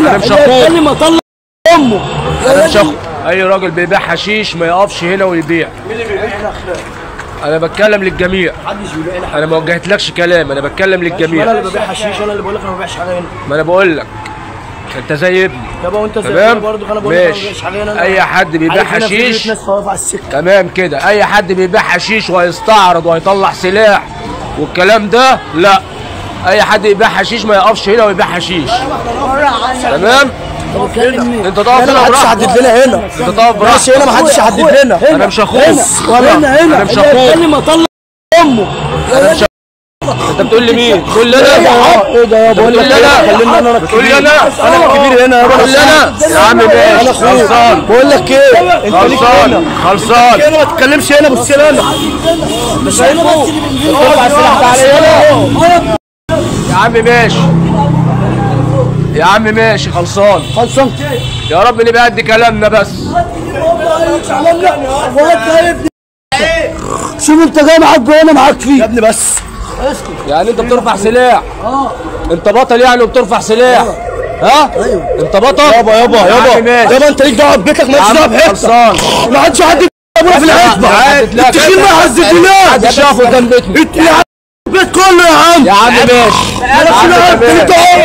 هنا، انا مش اخوك. اتكلم اطلع امه. انا مش اخوك. اي راجل بيبيع حشيش ما يقفش هنا ويبيع. مين اللي بيبيع هنا اخلاق؟ انا بتكلم للجميع. محدش بيبيع هنا. انا ما وجهتلكش كلام، انا بتكلم للجميع. انا اللي ببيع حشيش، انا اللي بقول لك انا ما ببيعش حاجة هنا. ما انا بقول لك انت زي ابني يابا، وانت زي ابني برضه. انا بقول لك ما ببيعش حاجة هنا. اي حد بيبيع حشيش ناس واقفة على السكة تمام كده. اي حد بيبيع حشيش وهيستعرض وهيطلع سلاح والكلام ده، لا. اي حد يبيع حشيش ما يقفش هنا ويبيع حشيش. تمام؟ انت تقف هنا محدش يحدد لنا هنا. انت تقف براحتك. ماشي، هنا محدش يحدد لنا. انا مش اخوك. هنا هنا انا مش اخوك. اتكلم اطلع امه. انا مش. انت بتقول لي مين؟ بتقول لي انا؟ ايه ده يابا؟ بتقول لي انا؟ كلمني انا. بتقول لي انا؟ انا الكبير هنا يابا. بتقول لي انا؟ يا عم ماشي، خلصان. بقول لك ايه؟ انت ليك هنا. خلصان. هنا ما تتكلمش هنا، بص لي انا. مش هنا بس. ارفع السلاح ده عليا. يا عم ماشي، يا عم ماشي، خلصان. خلصان. يا رب نبقى قد كلامنا بس. شوف انت جاي معاك وانا معاك فيه يا ابني. بس اسكت. يعني انت بترفع سلاح؟ انت بطل يعني وبترفع سلاح؟ ها؟ ايوه انت بطل؟ يابا يابا يابا يابا، انت ليك دعوه ببيتك، مالكش دعوه بحتة. خلصان. ما حدش حد ابونا في العزبة. التخين ما هزتناش. حد شافه قدام بيتنا. البيت كله يا عم. يا عم ماشي. مالكش دعوه.